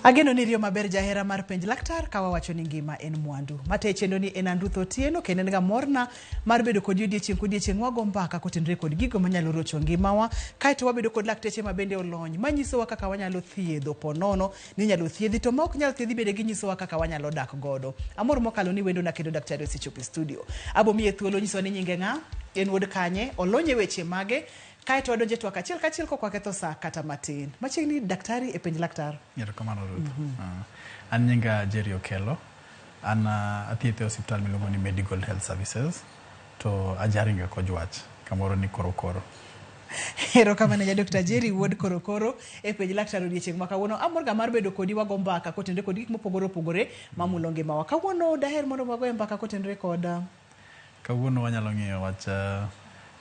Ageno ni iriyo maber jahera mar penj laktar ka wawacho ni ngima en mwandu. Mate chendo ni en Andruth Otieno kendo en ga morna mar bedo kodi odiechieng' kodiechieng' wago mbaka kotenore kod gigo manyalo rocho ngimawa. Kaeto wabedo kod lakteche ma bende olony manyisowa kaka wanyalo thiedho ponono ni inyalo thiedhi to ma ok nyal thiedhi bende ginyisowa kaka wanyalo dak godo. Amor mokalo ni wendona kendo daktari osechopo e studio. Abo miye thuolo nyisowa ni nyinge ng'a, en wuod kanye, olony e weche mage, kaeto wadonjo e twak achiel kachiel kok waketho saa kata matin. Machiegni daktari e penj laktar. Erokamano Ruth. An nyinga Jerry Okello. An athietho e osiptal miluongo ni Medigold Health Services to ajaringo e Kojwach kamoro ni Korokoro. Erokamano ja Dr. Jerry wuod Korokoro e penj laktar odiechieng' ma kawuono. Amor ga mar bedo kodi wago mbaka kotenore kod gik mopogore opogore mamulo ngimawa. Kawuono daher mondo wagoye mbaka kotenore kod Kawuono wanyalo ng'iyo wach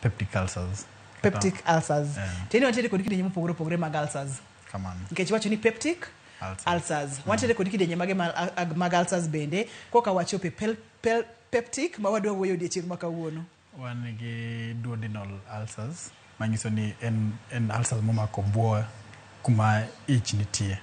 peptic ulcers. Peptic ulcers. Yeah. Tiende wantiere kod kidienje mopogore opogore mag ulcers. Kamano. Nikech iwacho ni peptic ulcers. Ulcers. Wantiere kod kidienje mage mag ulcers bende koka wachope peptic ma wadwa wuoyo odiechieng' ma kawuono. Wan gi duodenal ulcers manyiso ni en, en ulcers momako buo kuma ich nitie.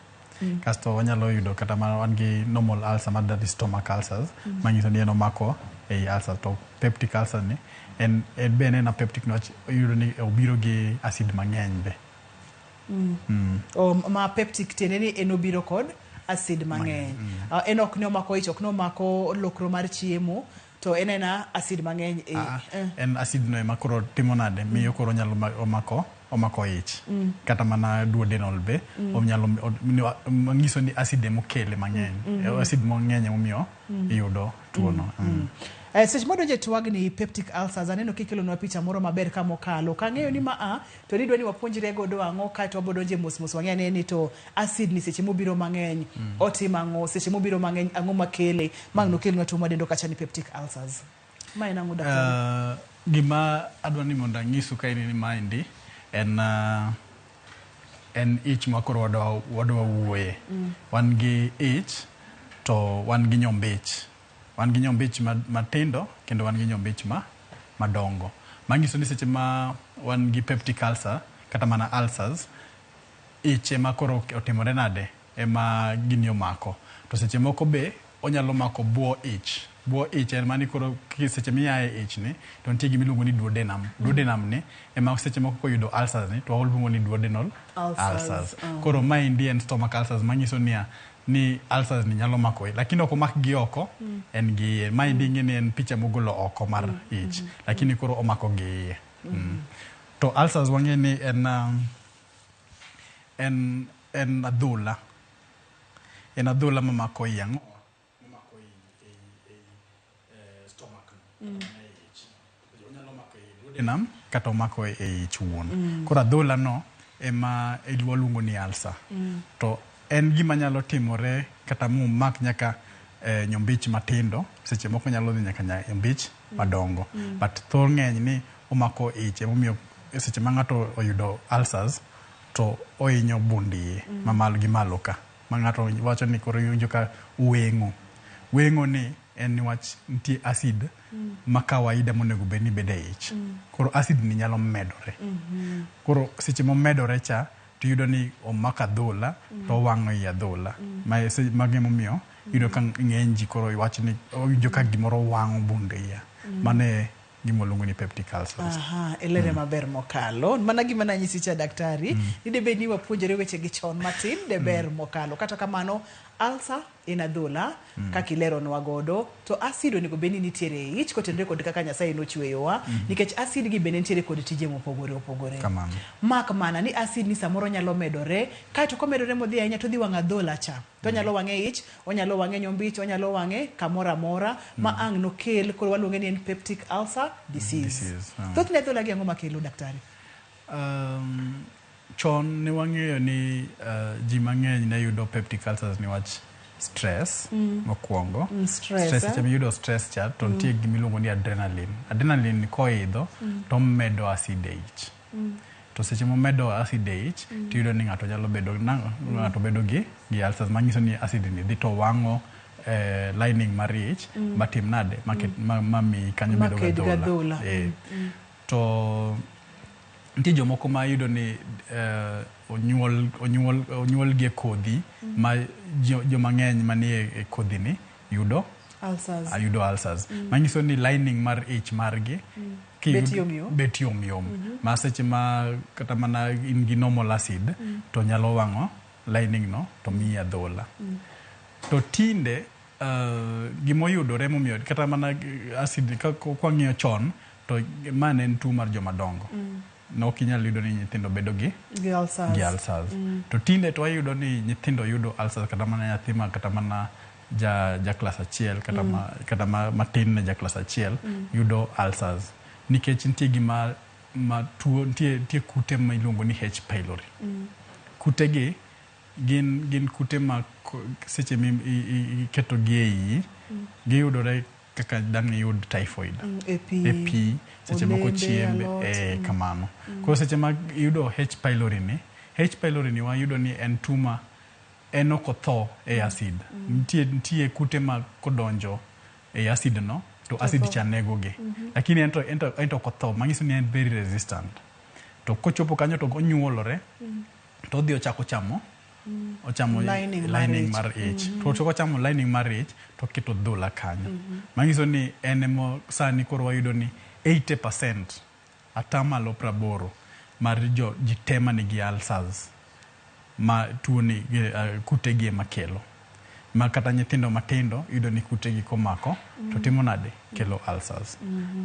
Kasto wanyalo yudo kata ma wan gi normal ulcer ma that is stomach ulcers manyiso ni en omako ei ulcer to peptic ulcer ni en, en be en ena peptic niwach iyudo ni obiro gi acid mang'eny be. O, ma peptic tiende ni en obiro kod acid mang'eny. En ok ni omako ich, ok ni omako lokro mar chiemo, to en ena acid mang'eny e Ah, en acid no ema koro timo nade miyo koro onyalo omako omako ich kata mana duodenal be onyalo manyiso ni acid emokele mang'eny. Acid mang'eny emomiyo iyudo tuono. Seche mwadonjo e twagni peptic ulcers aneno kikelonwa picha moro maber ka mokalo kang'eyo ni ma a to nidwa ni wapuonjre godo ang'o kaeto wabo donje mos mos wang'e ane ni to acid ni seche mobiro mang'eny otimo ang'o seche mobiro mang'eny ang'o makele ma ang' nokelnwa tuo madendo kacha ni peptic ulcers. Ma en ang'o daktari? Gima adwa ni mondo ang'isu kaendi ni maendi en en ich ma koro wadwa wadwa wuoye. Wan gi ich to wan gi nyombich. Wan gi nyombich matindo kendo wan gi nyombich ma madongo. Manyiso ni seche ma wan gi peptic ulcer kata mana ulcers, ich ema koro otimore nade? Ema gini omako. To seche moko be onyalo mako buo ich. Buo ich en mani koro seche miaye ich ni to nitie gima iluongo ni duodenum. Duodenum ni ema seche moko koyudo ulcers ni to waluongo ni duodenal Ulcers. ulcers. Koro maendi en stomach ulcers manyiso niya ni ulcers ni nyalo mako ich lakini ok omak gi oko en gi iye. Maendi ing'e ni en picha mogolo oko mar ich lakini koro omako gi iye. To ulcers wang'e ni en en en adhola. En adhola mamako i ang'o? Mamako i ei stomach no. Kata e ich. Onyalo mako e duodenum kata omako e ich wuon. Koro adhola no ema waluongo ni ulcer. To en gima nyalo timore kata momak nyaka nyombich matindo, seche moko nyalo dhi nyaka nyombich madongo. But thor ng'eny ni omako ich emomiyo seche ma ng'ato oyudo ulcers to ohinyo bund iye mamalo gi malo ka. Ma ng'ato wacho ni koro iwinjo ka weng'o. Weng'o ni en niwach nitie acid ma kawaida monego bed ni bedo e ich. Koro acid ni nyalo medore. Koro seche momedore cha tiyudo ni omako adhola to owang'o i adhola. Mago emomiyo iyudo ka ng'eny ji koro wacho ni owinjo ka gimoro wang'o bund iye. Mano e gima waluongo ni peptic ulcers. Aha, ilere maber mokalo. Mana gima nanyisi cha daktari, ni debed ni wapuonjore weche gi chon matin, deber mokalo. Kata kamano, ulcer en adhola, kaka ileronwa godo, to acid onego bed ni nitiere e ich kotenore kod kaka Nyasaye nochweyowa, nikech acid gi bende nitiere kod tije mopogore opogore. Kamano. Mak mana ni acid ni samoro nyalo medore, kaeto komedore modhi ahinya to odhi wang'o adhola cha. To onyalo wang'e e ich, onyalo wang'e e nyombich, onyalo wang'e kamoro amora ma ang' nokel, koro waluonge ni en peptic ulcer disease. Disease, Thothne adhola gi ang'o makelo daktari? Chon ne wang'eyo ni ji mang'eny ne yudo peptic ulcers niwach stress mokwongo. Stress, Stress, eh? seche miyudo stress cha to nitie gima iluongo ni adrenaline. Adrenaline koidho to omedo acid e ich. To seche momedo acid e ich tiyudo ni ng'ato nyalo bedo nang'o? Ng'ato bedo gi gi ulcers manyiso ni acid ni dhi to wang'o lining mar ich matim nade? Maket ma mi kanyo bedo Maked gadhola. gadhola. To nitie jomoko ma iyudo ni onyuol gi e kodhi ma joma ng'eny manie e kodhi ni yudo ulcers. Yudo ulcers. Manyiso ni lining mar ich margi Bet yom yom. Bet yom yom. Ma seche ma kata mana in gi normal acid to nyalo wang'o lining no to miyi adhola. To tinde gimoyudore momiyo kata mana acid ka kwang'iyo chon to ma ne en tuo mar joma dongo. Ne ok inyal yudo ni nyithindo bedo gi Gi ulcers. Gi ulcers. To tinde to wayudo ni nyithindo yudo ulcers, kata mana nyathi ma kata mana ja klas achiel kata ma, kata ma, matin ne ja klas achiel yudo ulcers nikech nitie gima ma tuo nitie kute ma iluongo ni H pylori. Kute gi gin kute ma seche mi iketo gi e iyi giyudore kaka dang' iyud typhoid E pi, e pi, seche moko olembe, chiembe alot, e kamano. Koro seche ma iyudo H pylori ni, H pylori ni wayudo ni en tuo ma en ok otho e acid. Nitie kute ma kodonjo e acid no to acid tho. Cha nego gi. Lakini ento ok otho, manyiso ni en very resistant. To kochopo kanyo to onyuolore to odhi ochako chamo ochamo lining mar lining ich. Mar ich. To chako chamo lining mar ich to keto adhola kanyo. Manyiso ni en emo sani koro wayudo ni 80%, 80% mar jo ji te manigi ulcers ma tuoni kute gi ema kelo. Ma kata nyithindo matindo yudo ni kute gi komako to timo nade? Kelo ulcers.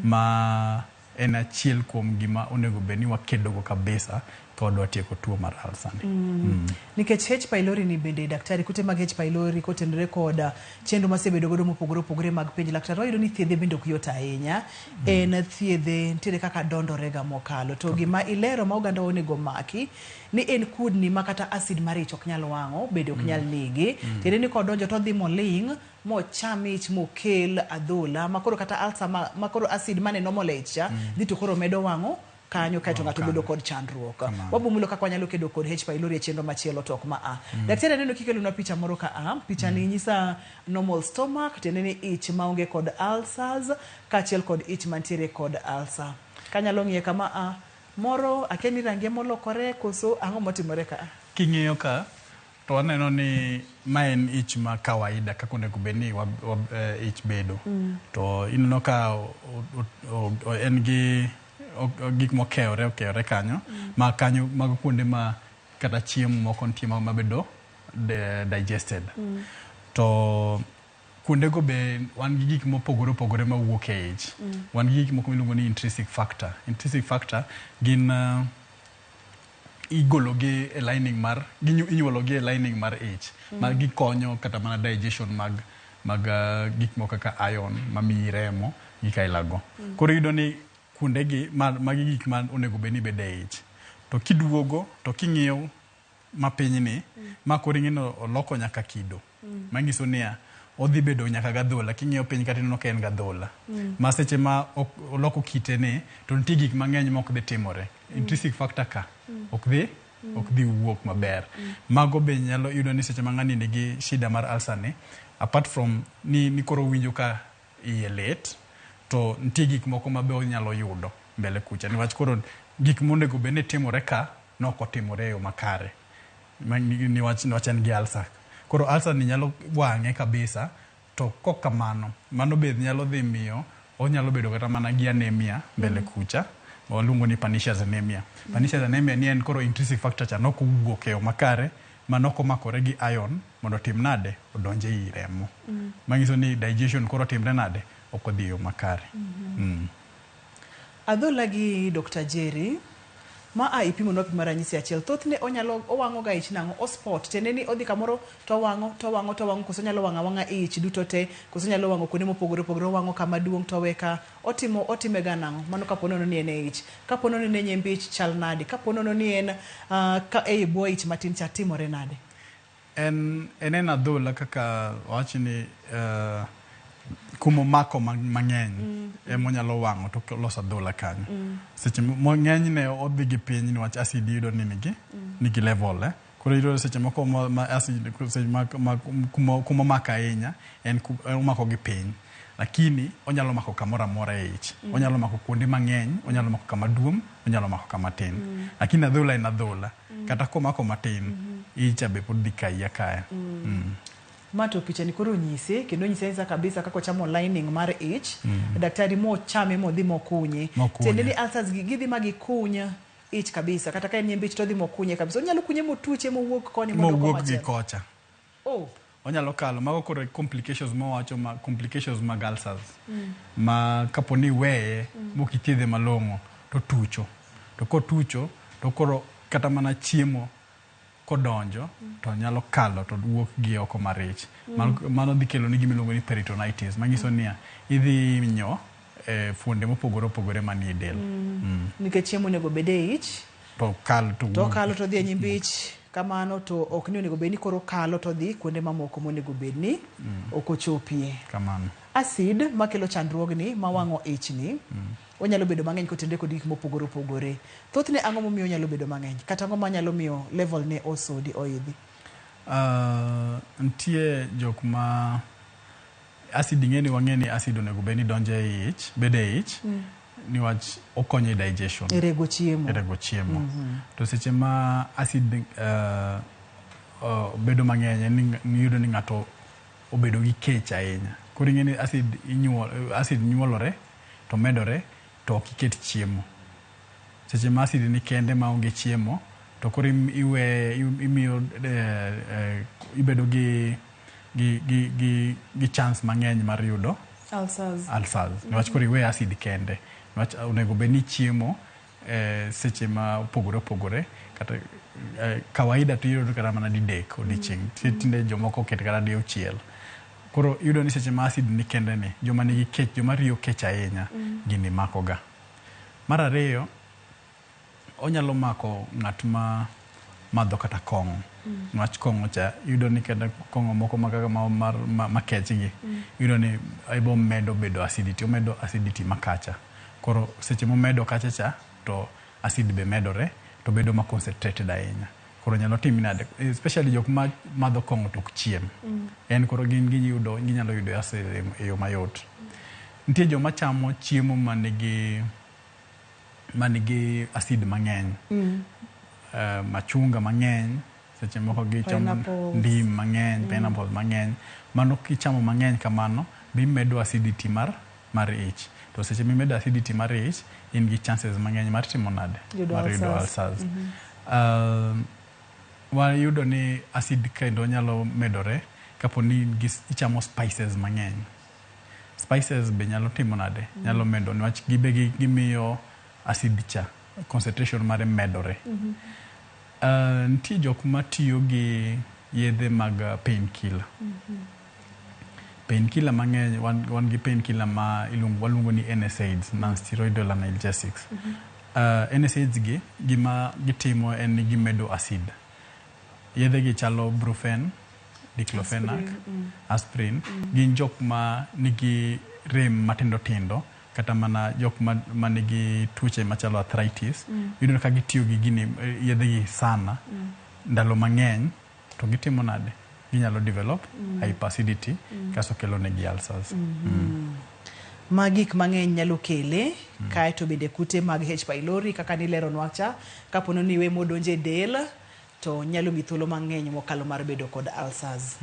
Ma en achiel kuom gima onego bed ni wakedogo kabisa ka wadwa tieko tuo mar ulcer ni. Nikech H pylori ni bende, daktari, kute mag H pylori kotenore kod chenro masebedo godo mopogore opogore mag penj laktar, wayudo ni thiedhe bende ok yot ahinya. En thiedhe nitiere kaka dondore ga mokalo. To gima ilero ma oganda onego maki ni en kudni ma kata acid mar ich ok nyal wang'o, bende ok nyal nege. Tiende ni kodonjo to odhi moling' mocham ich mokel adhola ma koro kata ulcer ma koro acid mane normal e ich cha dhi to koro medo wang'o kanyo kaeto ng'ato bedo kod chandruok. Wabomulo kaka wanyalo kedo kod H pylori e chenro machielo to ok ma a. Daktari, aneno kikelonwa picha moro ka a. Picha ni nyisa normal stomach, tiende ni ich maonge kod ulcers kaachiel kod ich mantiere kod ulcer. Kanyalo ng'iye kama a moro akia ni rangi molokore koso ang'o motimore ka a? King'iyo ka to waneno ni ma en ich ma kawaida kaka onego bed ni ich bedo. To ineno ka en gi gik mokewore okewore kanyo ma kanyo mago kuonde ma kata chiemo moko nitie mabedo digested. To kuondego be wan gi gik mopogore opogore mawuok e ich. Wan gi gik moko miluongo ni intrinsic factor. Intrinsic factor gin igologi e lining mar inyuologi e lining mar ich ma gikonyo kata mana digestion mag gik moko kaka iron mamiyi remo gik ailago. Koro iyudo ni kuondegi magi gik ma onego bed ni bedo e ich. To kiduogo to king'iyo mapiny ni ma koro ing'e ni oloko nyaka kido. Manyiso niya odhi bedo nyaka gadhola. King'iyo piny kata ineno ka en gadhola. Ma seche ma oloko kite ni to nitie gik mang'eny mok dhi timore. Intrinsic factor ka ok dhi wuok maber. Mago be nyalo yudo ni seche ma ng'ani nigi shida mar ulcer ni, apart from ni koro owinjo ka iye lit, to nitie gik moko ma be onyalo yudo mbele kucha niwach koro gik monego bed ni timore ka nok otimore e yo makare. Niwach en gi ulcer. Koro ulcer ni nyalo wang'e kabisa to kok kamano mano be nyalo dhi miyo onyalo bedo kata mana gi anemia mbele kucha waluongo ni pernicious anemia. Pernicious anemia ni en koro intrinsic factor cha nok owuok e yo makare ma nok omakore gi iron mondo otim nade odonj ei remo. Manyiso ni digestion koro timre nade ok odhi e yo makare. Adhola gi Dr. Jerry ma a ipimonwa pimo ranyisi achiel, thothne onyalo owang'o ga ich nang'o o spot, tiende ni odhi kamoro to owang'o to owang'o to owang'o, koso onyalo wang'o awang'a ich duto te, koso onyalo wang'o kuonde mopogore opogore, owang'o kama duong' to owe ka otimo otime ga nang'o? Mano kapo nono ni en e ich, kapo nono ni nyemb ich chal nade, kapo nono ni en ka ei bwo ich matin cha timore nade? En adhola kaka wawach ni kumomako mang'eny emonyalo wang'o to loso adhola kanyo. Seche ng'enyne odhi gi piny niwach acid iyudo ni nigi level. Koro iyudo seche moko ma acid seche ma kumomako ahinya en omako gi piny. Lakini onyalo mako kamoro amora e ich. Onyalo mako kuonde mang'eny, onyalo mako kama duong', onyalo mako kama tin. Lakini adhola en adhola. Kata komako matin, icha be pod dhi kayi akaya. Ma to picha ni koro onyise kendo onyise anyisa kabisa kaka ochamo lining mar ich. Daktari mochame modhi mokunye. Mokunye. Tiende ni ulcers gi gidhi ma gikuny ich kabisa. Kata ka en nyimbi ich to odhi mokunye kabisa. Onyalo kunye motuche mowuog koni modok Mowuok gi komachielo. kocha. Oh. Onyalo kalo mago koro complications mawacho ma complications mag ulcers. Ma kapo ni iweye mok ithiedhe malong'o to tucho. To kotucho to koro kata mana chiemo kodonjo to nyalo kalo to wuok gi oko mar ich. Mano dhi kelo ni gima iluongo ni peritonitis manyiso niya idhi hinyo fuonde mopogore opogore manie del. Nikech chiemo onego bed e ich. To kal to To wuok. okalo to dhi e nyimbi ich kamano to ok ni onego bed ni koro kalo to dhi kuonde mamoko monego bed ni ok ochopie. Kamano. Acid makelo chandruogni mawang'o ich ni onyalo bedo mang'eny kotenore kod gik mopogore opogore. Thothne ang'o momiyo onyalo bedo mang'eny? Kata ang'o manyalo miyo level ne osudi oidhi? Nitie jok ma acid ing'e ni wang'e ni acid onego bed ni donjo e ich, bedo e ich niwach okonyo e digestion. E rego chiemo. E rego chiemo. To seche ma acid bedo mang'eny en ni iyudo ni ng'ato obedo gi kech ahinya. Koro ing'e ni acid inyuol, acid nyuolore to medore to ok iket chiemo. Seche ma acid ni kende maonge chiemo to koro iwe imiyo ibedo gi gi chance mang'eny mar yudo Ulcers. ulcers. Niwach koro iwe acid kende. Niwach onego bed ni chiemo seche ma opogore opogore kata kawaida to iyudo kata mana didek odiochieng'. Tinde jomoko oket kata diuchiel. Koro iyudo ni seche ma acid ni kende ni, joma nigi kech, joma riyo kech ahinya, gini mako ga. Mar ariyo, onyalo mako ng'at ma madho kata kong'o. Niwach kong'o cha, iyudo ni kata kong'o moko ma kaka ma, mar, ma, makech gi, iyudo ni ebo medo bedo acidity, omedo acidity makacha. Koro seche momedo kacha cha, to acid be medore, to bedo ma concentrated ahinya. Koro nyalo timi nade, especially jok ma madho kong'o to ok chiem. En koro gin giyudo, ginyalo yudo acid e yo mayot. Nitie joma chamo chiemo manigi acid mang'eny. Machunga mang'eny, seche moko gichamo Pineapples. ndim mang'eny, pineapple mang'eny. Mano kichamo mang'eny kamano, bimedo acidity mar ich. To seche mimedo acidity mar ich, in gi chances mang'eny mar timo nade? Yudo Mar yudo ulcers. ulcers. Wayudo ni acid kendo nyalo medore kapo ni ichamo spices mang'eny. Spices be nyalo timo nade? Nyalo medo niwach gibe gimiyo acid cha concentration mare medore. Nitie jok matiyo gi yedhe mag painkiller. Painkiller mang'eny, wan gi painkiller ma waluongo ni NSAIDs, non-steroidal analgesics. NSAIDs gi, gima gitimo en ni gimedo acid. Yedhe gi chalo brufen, diclofenac, aspirin, gin jok ma nigi rem matindo tindo, kata mana jok ma nigi tuoche machalo arthritis. Iyudo ka gitiyo gi gini, yedhe gi sana, ndalo mang'eny, to gitimo nade? Ginyalo develop hyperacidity, kasto kelo negi ulcers. Ma gik mang'eny nyalo kele, kaeto bende kute mag H. pylori kaka nileronwa cha, kapo ni iwe modonjo e del, to nyalo miyi thuolo mang'eny mokalo mar bedo kod ulcers.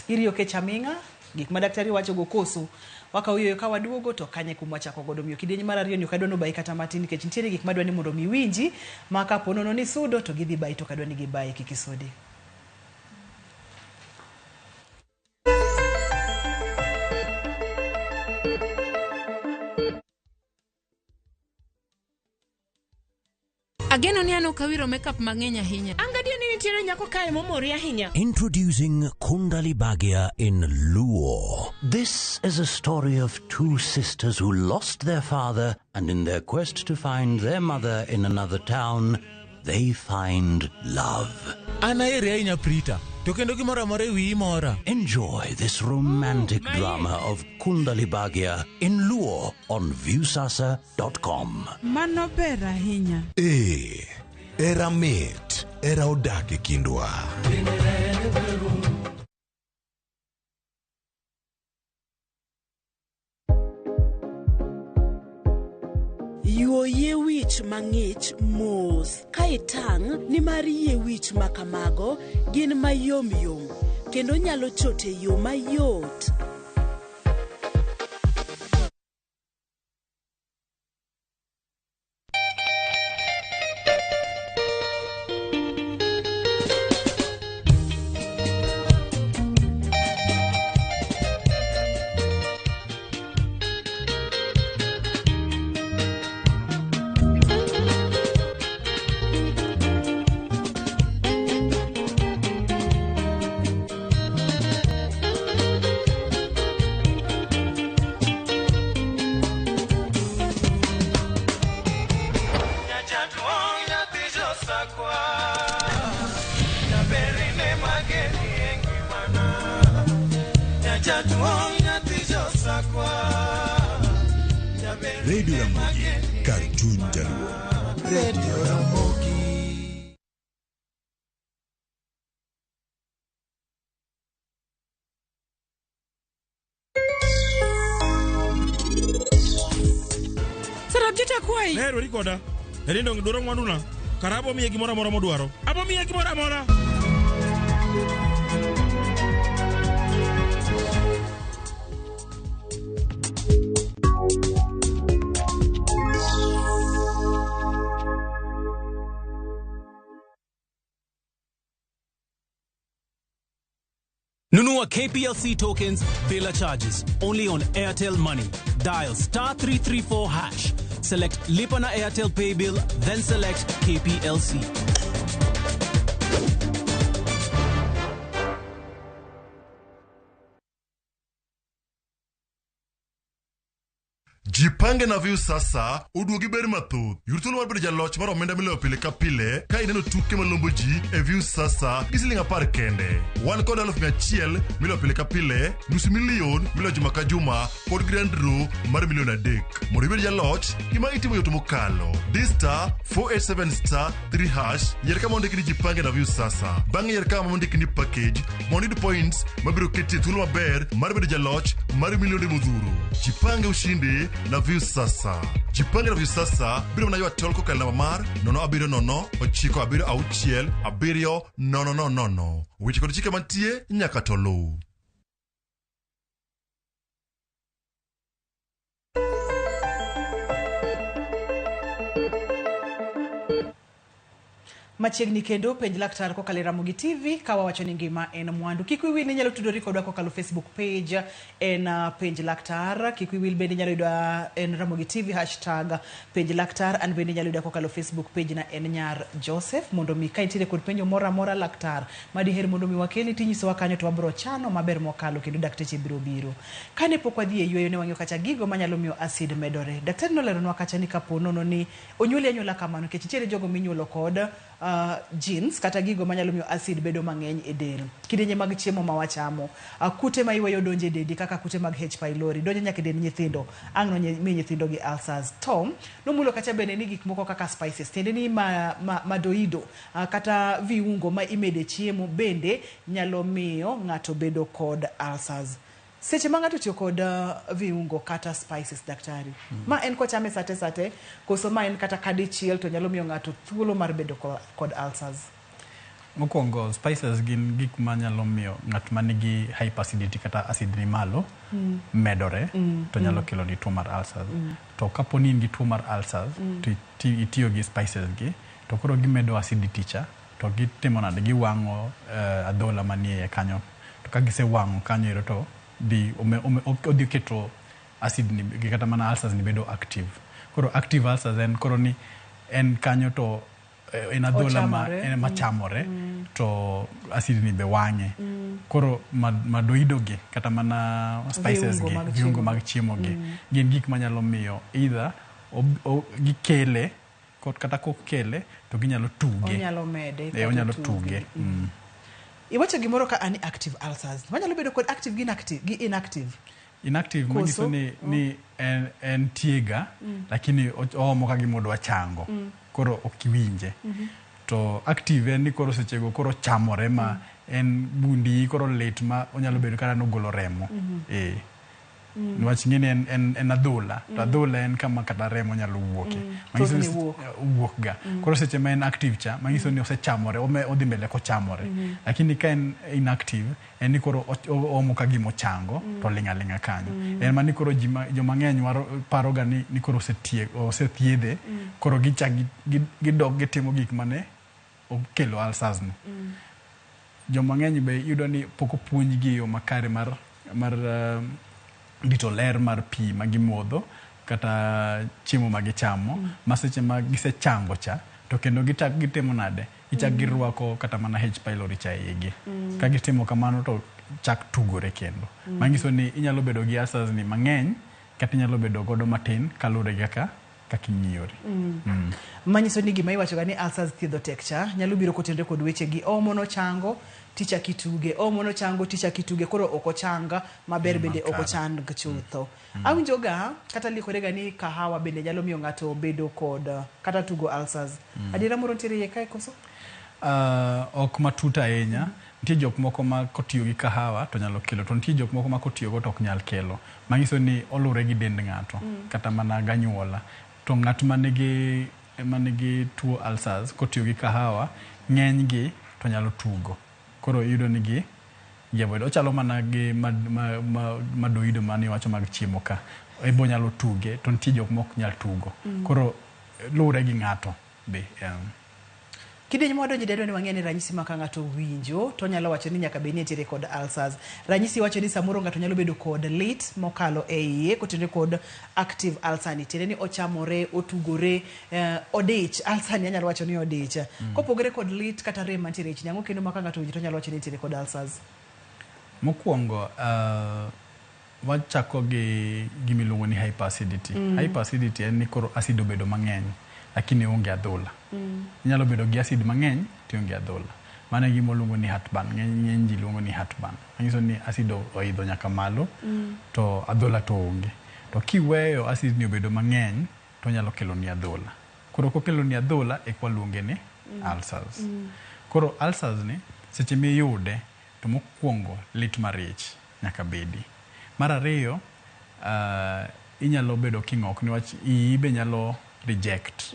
Iriyo kech aming'a, gik ma daktari wacho go koso, wakawo yueyo ka waduogo to kanye kuma wachako godo. Omiyo kidieny mar ariyo ni ok adwa ni obayi kata matin nikech nitiere gik madwa ni mondo mi iwinji, ma kapo nono ni sudo to gidhi bayi, to ok adwa ni gibayi, kik isudi. Ageno ni an ok awiro makeup mang'eny ahinya. An gadier ni nitiere nyako kae momori ahinya. Introducing Kundali Bhagya in Luo. This is a story of two sisters who lost their father, and in their quest to find their mother in another town, they find love. An aheri ahinya Prita, to kendo gimoro amora e wiyi mora. Enjoy this romantic drama of Kundali Bhagya in Luo on Viusasa.com. Mano ber ahinya. Ee, era mit, era odak e kindwa. mang'ich mos ka itang' nimar yie wich ma kamago gin mayom yom kendo nyalo chot e yo mayot. Radio Ramogi, kar chuny Jaluo. Radio Ramogi. Sarabjita kwayi. Ler weri koda. Erindo dwaro mwanduna. Kara abo miye gimoro amora modwaro. Abo miye gimoro amora. Nunua KPLC tokens bila charges only on Airtel Money. Dial star 334 hash. Select Lipa na Airtel Pay Bill, then select KPLC. Jipange na View sasa oduogi ber mathoth. Yud thuolo mar bedo jaloch mar omenda miloyo pile ka pile ka ineno tuke malombo ji e View sasa gi siling 10 kende. Wan kod 100,000 miloyo pile ka pile, nus milion miloyo juma ka juma kod grand draw mar milion 3. Mondo ibed jaloch, gima itimo yot mokalo. Di star 487 star 3 hash, yier kama ondiki ni Jipange na View sasa. Bang'e yier kama ondiki ni package mondo iyud points mabiro keti e thuolo maber mar bedo jaloch mar milionde modhuro. Jipange ushinde na View sasa. Jipange na View sasa biro mana ywa tol kokalo namba mar 070 976 7 0 0. Weche kod chike mantie nyaka to luw. Machiegni kendo penj laktar kokalo e Ramogi TV ka wawacho ni ngima en mwandu. Kik wiyi wil ni inyalo tudori kodwa kokalo Facebook page en penj laktar. Kik wiyi wil bende inyalo yudo en Ramogi TV hashtag penj laktar. An bende inyalo yuda kokalo Facebook page na en Nyar Joseph mondo mi ka intiere kod penjo moro amora laktar madiher mondo mi wakeli tinyisowa kanyo to wabro chano maber mokalo kendo dakteche biro biro. Kane pok wadhi e yueyo ne wang'iyo kacha gigo manyalo miyo acid medore. Daktari noleronwa kacha ni kapo nono ni onyuoli anyuola kamano nikech nitiere jogo minyuolo kod genes kata gigo manyalo miyo acid bedo mang'eny e del. Kidienje mag chiemo ma wachamo, kute ma iweyo donjo e dendi kaka kute mag H pylori donjo nyaka e dend nyithindo, ang' no mi nyithindo gi ulcers. To nomulo kacha bende ni gik moko kaka spices, tiende ni madoido kata viungo ma imede chiemo bende nyalo miyo ng'ato bedo kod ulcers. Seche ma ng'ato otiyo kod viungo kata spices daktari, ma en kochame sate sate koso ma en kata kadichiel to nyalo miyo ng'ato thuolo mar bedo kod ulcers? Mokwongo, spices gin gik manyalo miyo ng'at manigi hyperacidity kata acid ni malo medore to nyalo kelo ni tuo mar ulcers. To kapo ni in gi tuo mar ulcers to itiyo gi spices gi to koro gimedo acidity cha to gitimo nade, giwang'o adhola manie iye kanyo. To ka gisewang'o kanyo ero to odhi keto acid ni kata mana ulcers ni bedo active. Koro active ulcers en koro ni en kanyo to en adhola machamore to acid ni be wang'e. Koro madoido gi kata mana spices gi, viungo mag chiemo gi gin gik manyalo miyo either gikele kata kokele to ginyalo tuge. Onyalo mede. Onyalo tuge. Iwacho gimoro ka ani active ulcers. Wanyalo bedo kod active gi inactive. Inactive manyiso ni en tiega lakini oomo ka gima odwa chango. Koro ok iwinje. To active en ni koro sechego koro chamore ma en bundi koro lit ma onyalo bedo kata nogolo remo. Niwach ing'e ni en adhola, to adhola en kama kata remo nyalo wuoke. Manyiso ni Thothne wuok. Wuok ga. Koro seche ma en active cha, manyiso ni osechamore, odhi mbele kochamore. Lakini ka en inactive, en ni koro oomo ka gima ochango, to ling' aling'a kanyo. En ma ni koro ji joma ng'eny paro ga ni koro osethiedhe, koro gichak gidok gitimo gik mane okelo ulcers no. Joma ng'eny be iyudo ni pok opuonjgi e yo makare mar rito ler mar pi ma gimodho kata chiemo ma gichamo, ma seche ma gisechango cha to kendo gichak gitimo nade, gichak girwako kata mana H pylori cha e igi. Ka gitimo kamano to chak tugore kendo. Manyiso ni inyalo bedo gi ulcers ni mang'eny kata inyalo bedo godo matin kaluwore gi kaka ing'iyori. Manyiso ni gima iwacho ga ni ulcers thiedho tek cha nyalo biro kotenore kod weche gi omo nochango tichak ituge, omo nochango tichak ituge, koro ok ochang maber, bende ok makare. Ochang chutho. Awinjo ga kata likore ga ni kahawa bende nyalo miyo ng'ato bedo kod kata tugo ulcers. Adiera moro nitiere iye kae koso? Ok matut ahinya. Nitie jok moko ma kotiyo gi kahawa to nyalo kelo, to nitie jok moko ma kotiyogo to ok nyal kelo. Manyiso ni oluwore gi dend ng'ato, kata mana ganyuola. To ng'at manigi tuo ulcers kotiyo gi kahawa, ng'eny gi to nyalo tugo. Koro iyudo ni gi avoid. Ochalo mana gi madoido mane iwacho mag chiemo ka. Ebo nyalo tuge, to nitie jok mok nyal tugo. Koro luwore gi ng'ato be. Kidieny mwadonjo dadwa ni wang'e ni ranyisi ma ka ng'ato winjo to onyalo wacho ni nyaka bed ni entiere kod ulcers. Ranyisi wacho ni samoro ng'ato nyalo bedo kod lit mokalo e iye kotenore kod active ulcer ni. Tiende ni ochamore, otugore, odich. Ulcer ni anyalo wacho ni odich. Kopogore kod lit kata rem mantiere e ich ni, ang'o kendo ma ka ng'ato winjo to onyalo wacho ni entiere kod ulcers? Mokwongo, wachako gi gima iluongo ni hyperacidity. Hyperacidity en ni koro acid obedo mang'eny, lakini onge adhola. Inyalo bedo gi acid mang'eny to ionge adhola. Mano e gima waluongo ni heartburn. Ng'eny ji luongo ni heartburn. Manyiso ni acid oidho nyaka malo, to adhola to onge. To kiweyo acid ni obedo mang'eny, to onyalo kelo ni adhola. Koro kokelo ni adhola, eka waluonge ni ulcers. Koro ulcers ni, seche miyude, to mokwongo lit mar ich nyaka bedi. Mar ariyo, inyalo bedo king'ok niwach iyi be nyalo reject.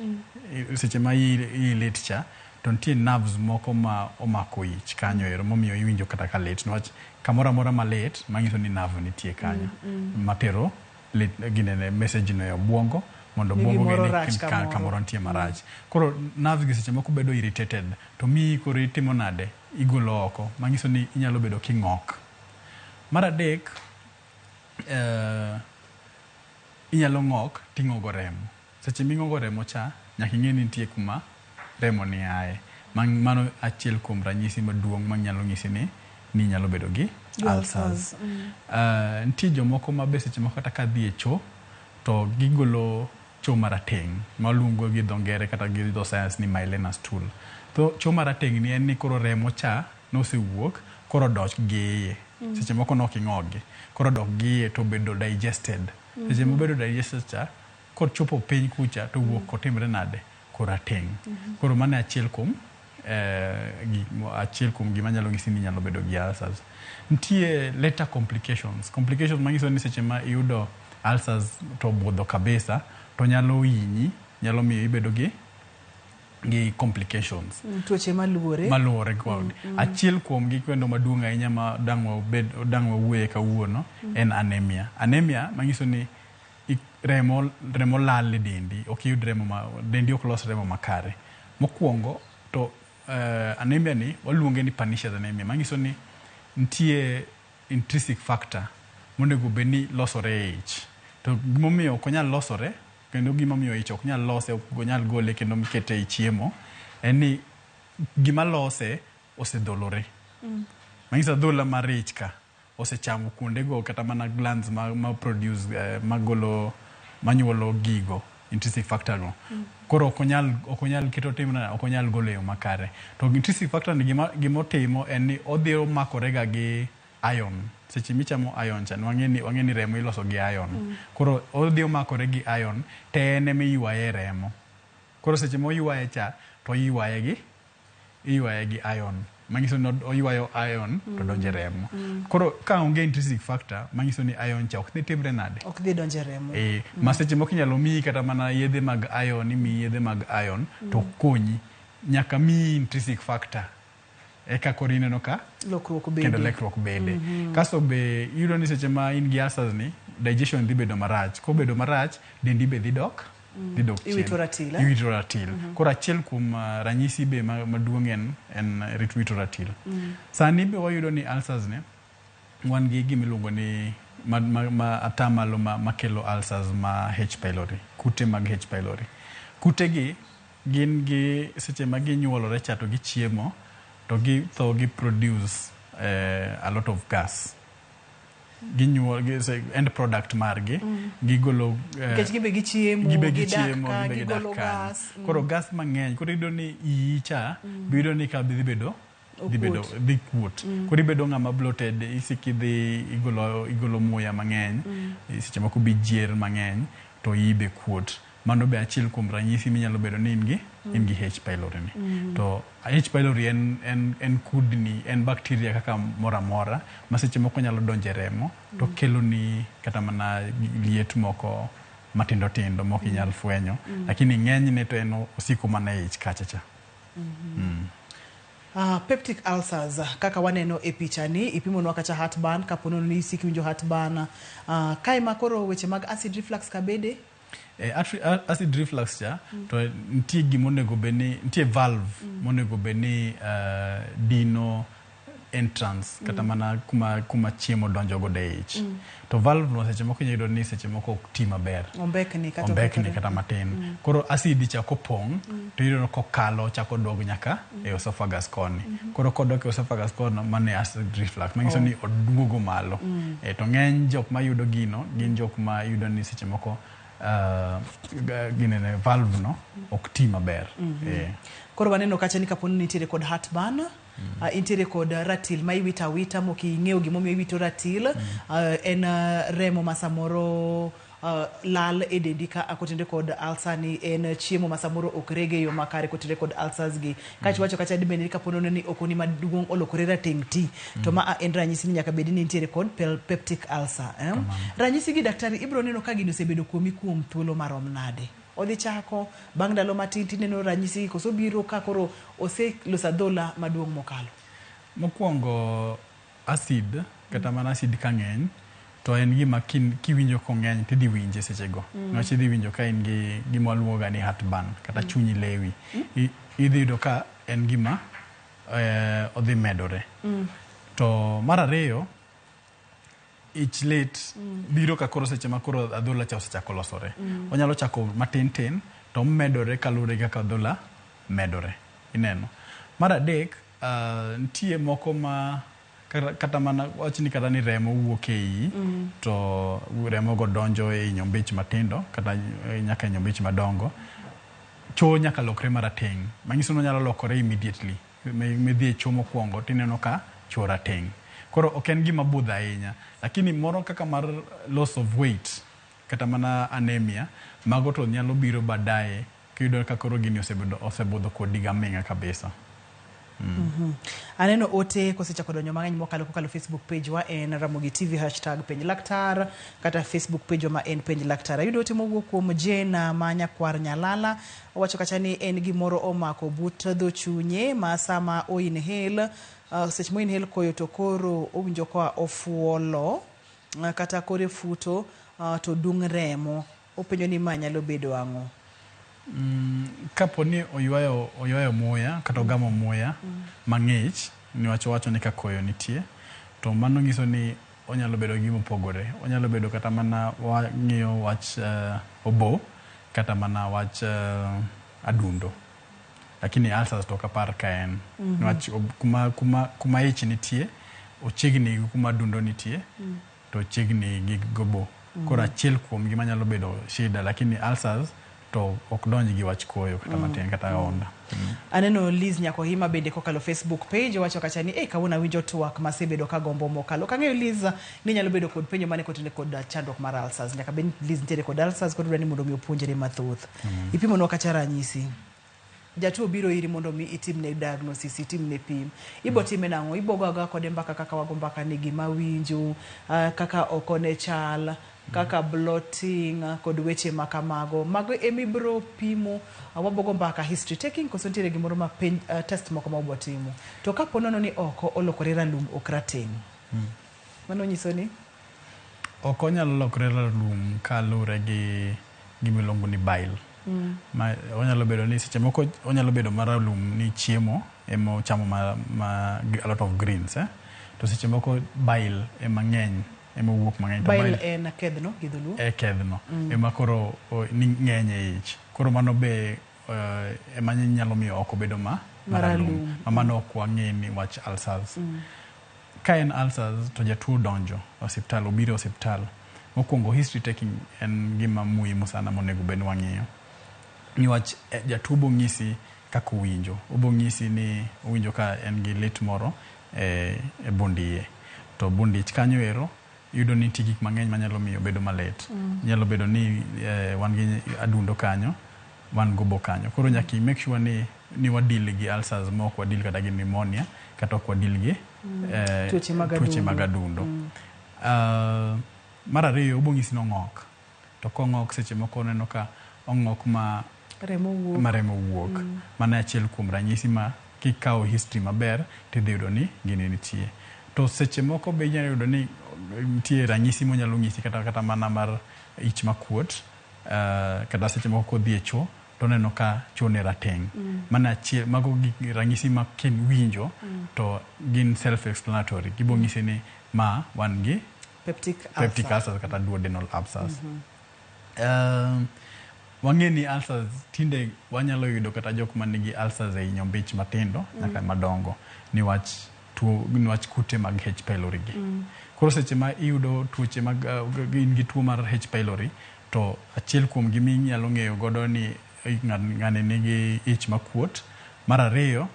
Seche ma iyi lit cha, to nitie nerves moko ma omako ich kanyo ero momiyo iwinjo kata ka lit niwach kamoro amora malit manyiso ni nerve nitie kanyo matero lit, ginene message no e obwongo mondo Ni obwongo gimoro ng'e ni rach kamoro. Kamoro nitie marach. Koro nerves gi seche moko bedo irritated to miyi koro itimo nade, igolo oko manyiso ni inyalo bedo king'ok. Mar adek, inyalo ng'ok ting'ogo remo. Seche ming'ogo remo cha, nyaka ing'e ni nitie kuma remo ni aye. Mano achiel kuom ranyisi maduong' manyalo nyisi ni inyalo bedo gi ulcers. Nitie jomoko ma be seche moko kata ka dhi e cho to gigolo cho marateng' maluongo gi dho ngere kata gi dho science ni melena stool. To cho marateng' ni en ni koro remo cha nosewuok koro dok gi iye. Seche moko nok ing'ogi. Koro dok gi iye to bedo digested. Seche mobedo digested cha, kochopo piny kucha to wuok kotimre nade? Koro rateng'. Koro mano e achiel kuom achiel kuom gima nyalo nyisi ni inyalo bedo gi ulcers. Nitie later complications. Complications manyiso ni seche ma iyudo ulcers to obudho kabisa to nyalo hinyi, nyalo miyo ibedo gi complications. Tuoche maluwore. Maluwore kod. Achiel kuom gi kendo maduong' ahinya ma dang' wawuoye kawuono en anemia. Anemia manyiso ni remo lal e dendi, ok iyud remo ma, dendi ok los remo makare. Mokwongo to anemia ni waluonge ni pernicious anemia, manyiso ni nitie intrinsic factor monego bed ni losore e ich. To gimomiyo ok onyal losore, kendo gimomiyo ich ok nyal lose, ok onyal gole kendo mikete ei chiemo, en ni gima lose osedholore. Manyiso adhola mar ich ka osechamo kuondego kata mana glands ma produce, magolo, manyuolo gigo, intrinsic factor go. Koro ok onyal keto tim na, ok onyal golo e yo makare. To intrinsic factor ni gima otimo en ni odhi omakore ga gi iron. Seche michamo iron cha, wang'e ni remo iloso gi iron. Koro odhi omakore gi iron, to en ema iywaye e remo. Koro seche moywaye cha, to iywaye gi iron. Manyiso ni oywayo iron to donjo e remo. Koro ka onge intrinsic factor, manyiso ni iron cha ok dhi timre nade? Ok dhi donjo e remo. Ma seche moko inyalo miyi kata mana yedhe mag iron, imiyi yedhe mag iron to ok konyi. Nyaka miyi intrinsic factor eka koro ineno ka lokruok bede. Kendo lokruok bede. Kasto be iyudo ni seche ma in gi ulcers ni, digestion dhi bedo marach. Kobedo marach, dendi be dhi dok dhi dok chien. Iwito ratil, eh? Iwito ratil. Koro achiel kuom ranyisi be maduong' en wito ratil. Sani be wayudo ni ulcers ni, wan gi gima iluongo ni ma atamalo makelo ulcers ma H. pylori, kute mag H. pylori. Kute gi gin gi seche ma ginyuolore cha to gichiemo to githo gi produce a lot of gas. Ginyuol, end product margi, gigolo Nikech gibe gichiemo, gibe gidak gichiemo, ka, gibe gidak gigolo kanyo. gas. Koro gas mang'eny, koro iyudo ni iyi cha, biyudo ni ka dhi bedo, dhi bedo, Okuot. dhi kuot. Koro ibedo ng'ama bloated, isiko idhi igolo muya mang'eny, seche moko be jier mang'eny, to iyi be kuot. Mano be achiel kuom ranyisi minyalo bedo ni in gi H. pylori ni. To H. pylori en kudni, en bacteria kaka moro amora, ma seche moko nyalo donjo e remo, to kelo ni kata mana liet moko matindo tindo mok inyal fwenyo. Lakini ng'enyne to en osiko mana e ich kacha cha. Peptic ulcers, kaka waneno e picha ni, ipimonwa kacha heartburn, kapo ni isiko iwinjo heartburn. Kae ma koro weche mag acid reflux ka bede? Acid reflux cha, to nitie gima onego bed ni, nitie valve monego bed ni dino entrance, kata mana kuma chiemo donjo godo e ich. To valve no seche moko inyalo yudo ni seche moko ok ti maber. Ombekni kata Ombekni okethore. kata matin. Koro acid cha kopong', to iyudo kokalo chako dog nyaka e esophagus koni. Koro kodok e esophagus kono, mano e acid reflux. Manyiso ni oduogo malo. To ng'eny jok mayudo gino, gin jok ma yudo ni seche moko ginene valve no ok ti maber. Koro waneno kacha ni kapo ni nitiere kod heartburn, intiere kod ratil ma iwito awita mok ing'eyo gimomiyo iwito ratil, en remo ma samoro lal e dendi ka kotenore kod ulcer ni, en chiemo ma samoro ok rege e yo makare kotenore kod ulcers gi. Kaeto iwacho kacha dibed ni kapo ni okoni maduong' olokore rateng' ti, to ma en ranyisi ni nyaka bed ni nitiere kod peptic ulcer. Ranyisi gi daktari ibiro neno ka gini osebedo kuomi kuom thuolo marom nade? Odhi chako bang' ndalo matin tineno ranyisi koso biro ka koro oseloso adhola maduong' mokalo? Mokwongo acid, kata mana acid ka ng'eny, to en gima kiwinjo kong'eny tidhi winje sechego. Niwach idhi winjo ka in gi gima waluongo ga ni heartburn, kata chunyi lewi. Idhi yudo ka en gima odhi medore. To mar ariyo, ich lit biro ka koro seche ma koro adhola cha osechako losore. Onyalo chako matin tin to omedore kaluwore gi kaka adhola medore. Ineno. Mar adek, nitie moko ma kata mana wach ni kata ni remo wuok e iyi, to remo go donjo e nyombich matindo kata nyaka e nyombich madongo. Choo nyaka lokre marateng', manyiso ni onyalo lokore immediately. Midhi e choo mokwongo tineno ka choo rateng'. Koro ok en gima budho ahinya, lakini moro kaka mar loss of weight kata mana anemia, mago to nyalo biro baadaye kiyudo ka koro gini osebudho kodi gaming'a kabisa. Aneno ote kosechako donjo mang'eny mokalo kokalo Facebook page wa en Ramogi TV hashtag penj laktar kata Facebook page wa ma en penj laktar. Ayudo ote mowuok kuom Jane ma nyakwar Nyalala, owacho kacha ni en gimoro omako but dho chunye ma sama o inhale, seche mo inhale koyo to koro owinjo ka ofuolo, kata kore futo, to dung' remo. Openjo ni ma nyalo bedo ang'o? Kapo ni oywayo muya kata ogamo muya mang'ich, niwach owacho ni ka koyo nitie, to mano nyiso ni onyalo bedo gi gima opogore. Onyalo bedo kata mana wang'iyo wach obo, kata mana wach adundo. Lakini ulcers to ok apar ka en. Niwach kuma ich nitie, ochiegni gi kuma adundo nitie, to ochiegni gi gobo. Koro achiel kuom gima nyalo bedo shida, lakini ulcers to ok donj gi wach koyo kata matin kata onda. Aneno Liz Nyakohima bende kokalo Facebook page owacho kacha ni kawuono awinjo twak masebedo ka gombo mokalo. Ok ang'eyo Liz ni nyalo bedo kod penjo mane kotenore kod chandruok mar ulcers. Nyaka bed ni Liz nitiere kod ulcers koro dwaro ni mondo mi opuonjre mathoth. Ipimonwa kacha ranyisi. Jatuo biro iri mondo mi itimne diagnosis, itimne pim. Ibo time nang'o? Ibo go agoya kode mbaka kaka wago mbaka ni gima winjo, kaka oko ne chal, kaka bloating kod weche ma kamago. Mago emibro pimo, wabogo mbaka history taking koso nitiere gimoro ma penj, test moko ma ubo timo. To kapo nono ni oko olokore ralum ok rateng'. Mano nyiso ni? Ok onyalo lokore ralum kaluwore gi gima iluongo ni bile. Ma onyalo bedo ni seche moko onyalo bedo maralum ni chiemo ema ochamo ma a lot of greens, eh? To seche moko bile ema ng'eny ema owuok mang'eny. To Bile en kedhno gi dholuo. E kedhno ema koro ni ng'eny e ich. Koro mano be ema nyalo miyo oko bedo ma maralum. Maralum. Ma mano ok wang'e ni wach ulcers. Ka en ulcers to jatuo donjo e osiptal, obiro e osiptal. Mokwongo history taking en gima muhimu sana monego bed ni wang'iyo. Niwach jatuo bo ng'isi kaka owinjo. Obo ng'isi ni owinjo ka en gi lit moro e bund iye. To bund ich kanyo ero iyudo ni nitie gik mang'eny manyalo miyo bedo malit. Nyalo bedo ni wan gi adundo kanyo, wan gi obo kanyo. Koro nyaka i make sure ni wa deal gi ulcers ma ok wa deal kata gi pneumonia kata ok wa deal gi Tuoche mag tuoche mag adundo. adundo. Mar ariyo obo ng'isi ni ong'ok. To kong'ok seche moko oneno ka ong'ok ma Remo wuok. ma remo wuok. Mano e achiel kuom ranyisi ma kikawo history maber tidhi yudo ni gini nitie. To seche moko be inyalo yudo ni nitie ranyisi monyalo ng'isi kata mana mar ich makuot, kata seche moko kodhi e cho to oneno ka cho ne rateng'. Mano achiel, mago gik ranyisi ma kinwinjo to gin self explanatory. Gibo ng'isi ni ma wan gi Peptic peptic ulcer. ulcers kata duodenal ulcers. Wang'e ni ulcers tinde wanyalo yudo kata jok manigi ulcers ei nyombich matindo nyaka madongo niwach tuo niwach kute mag H pylori gi. Koro seche ma iyudo tuoche mag in gi tuo mar H pylori to achiel kuom gima inyalo ng'eyo godo ni ng'ani nigi ich makuot. Mar ariyo,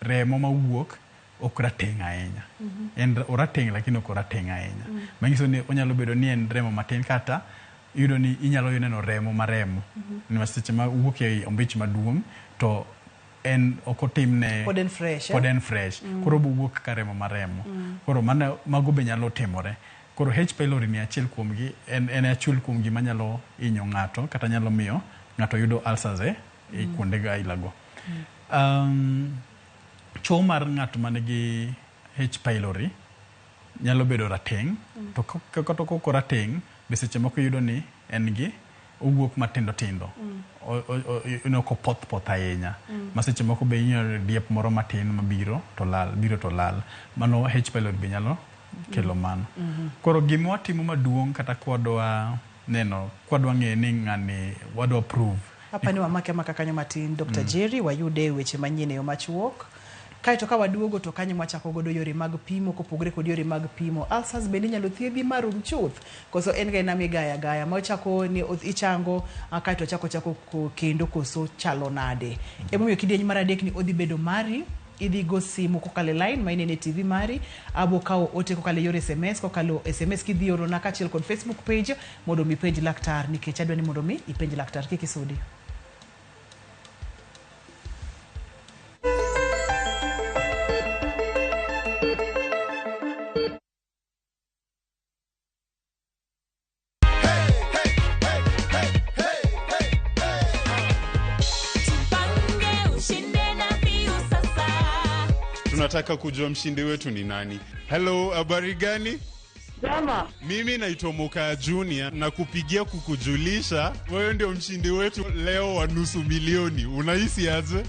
remo mawuok ok rateng' ahinya. En orateng' lakini ok orateng' ahinya. Manyiso ni onyalo bedo ni en remo matin kata iyudo ni inyalo neno remo maremo. Niwach seche ma wuok e ombich maduong' to en ok otimne Pod en fresh, eh? pod en fresh. Koro obowuok ka remo maremo. Koro mano mago be nyalo timore. Koro H pylori ni achiel kuom gi en achiel kuom gima nyalo hinyo ng'ato kata nyalo miyo ng'ato yudo ulcers e kuonde ga aila go. Cho mar ng'at manigi H pylori nyalo bedo rateng' to kata kok orateng' be seche moko iyudo ni en gi owuok matindo tindo. Ok opoth poth ahinya. Ma seche moko be inyalo yudo diep moro matin mabiro to lal, biro to lal. Mano H pylori be nyalo kelo mano. Koro gima watimo maduong' kata kwadwa neno, kwadwa ng'eyo ni ng'ani wadwa prove. Apani wamake amaka kanyo matin Dr. Jerry wayude weche manyien e yo machuok. Kaeto ka waduogo to kanyo mwachako godo yore mag pimo kopogore kod yore mag pimo. Ulcers bende inyalo thiedhi marum chuth koso en ga ena migaya gaya ma ochako ni ichango kaeto ochako kendo koso chalo nade. Emomiyo kidieny mar adek ni odhi bedo mari. Idhi go simu kokalo e line ma inene e TV mari, abo kawo ote kokalo e yor SMS, kokalo SMS kidhi orona kaachiel kod Facebook page mondo mi ipenj laktar, nikech adwa ni mondo mi ipenj laktar. Kik isudi. Tunataka kujua mshindi wetu ni nani. Hello, habari gani? Jama. Mimi naitwa Moka Junior na kupigia kukujulisha wewe ndio mshindi wetu leo wa 500,000. Unahisi aje?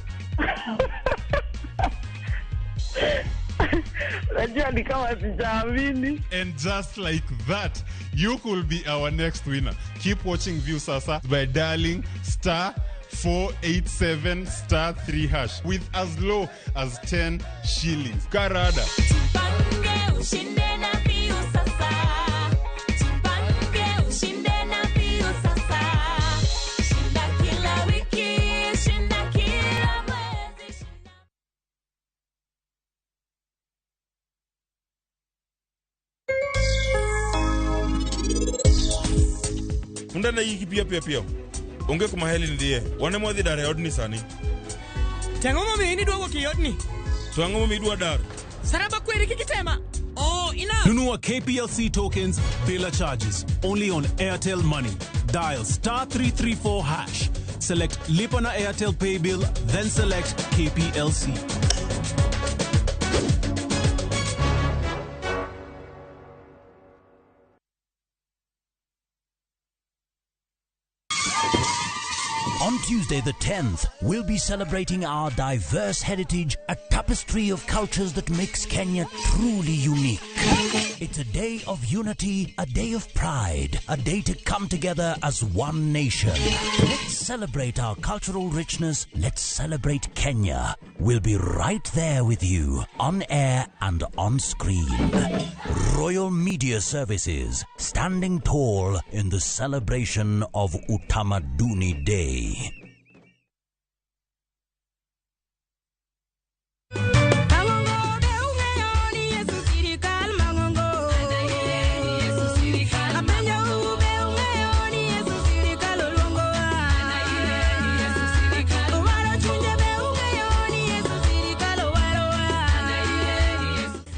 Najua ni kama sijaamini. And just like that, you could be our next winner. Keep watching Viusasa by dialing star 487 star 3 hash with as low as 10 shillings. Karada. Tupange ushinde na Viusasa. Tupange ushinde na Viusasa. Shinda kila wiki, shinda kila mwezi. Punda na yiki piyo piyo piyo. Onge kuma heli nitie. Wan ema wadhi dar e odni sani. Tang'o momiyo in idwa wuok ei odni? To ang'o momiyo idwa dar? Saraba kweri kik itema. Oh, enough. Nunua KPLC tokens bila charges. Only on Airtel Money. Dial star 334 hash. Select Lipa na Airtel Pay Bill, then select KPLC. On Tuesday the 10th, we'll be celebrating our diverse heritage, a tapestry of cultures that makes Kenya truly unique. It's a day of unity, a day of pride, a day to come together as one nation. Let's celebrate our cultural richness. Let's celebrate Kenya. We'll be right there with you, on air and on screen. Royal Media Services, standing tall in the celebration of Utamaduni Day.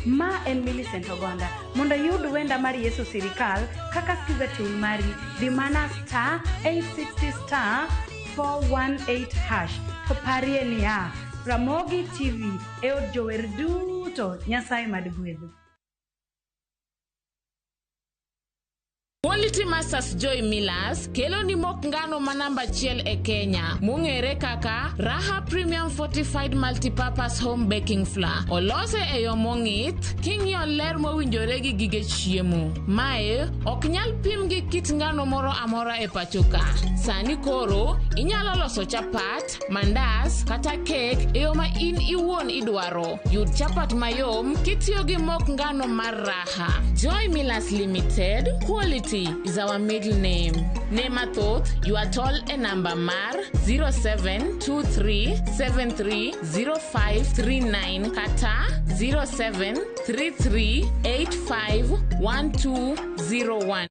Ma en Millicent Ogonda. Mondo iyud wenda mar Yesu Sirikal kaka skiza tune mari, di mana star 860 star 418 hash. To parie niya, Ramogi TV e od jower duto. Nyasaye mad gwedhu. Quality Masters Joy Millers kelo ni mok ngano ma namba achiel e Kenya mong'ere kaka Raha Premium Fortified Multipurpose Home Baking Flour. Olose e yo mong'ith king'iyo ler mowinjore gi gige chiemo. Mae ok nyal pim gi kit ngano moro amora e pacho ka. Sani koro inyalo loso chapat, mandas kata kek e yo ma in iwuon idwaro. Yud chapat mayom kitiyo gi mok ngano mar Raha. Joy Millers Limited, quality is our middle name. Ne mathoth, ywa tol e namba mar 0723730539 kata 0733851201.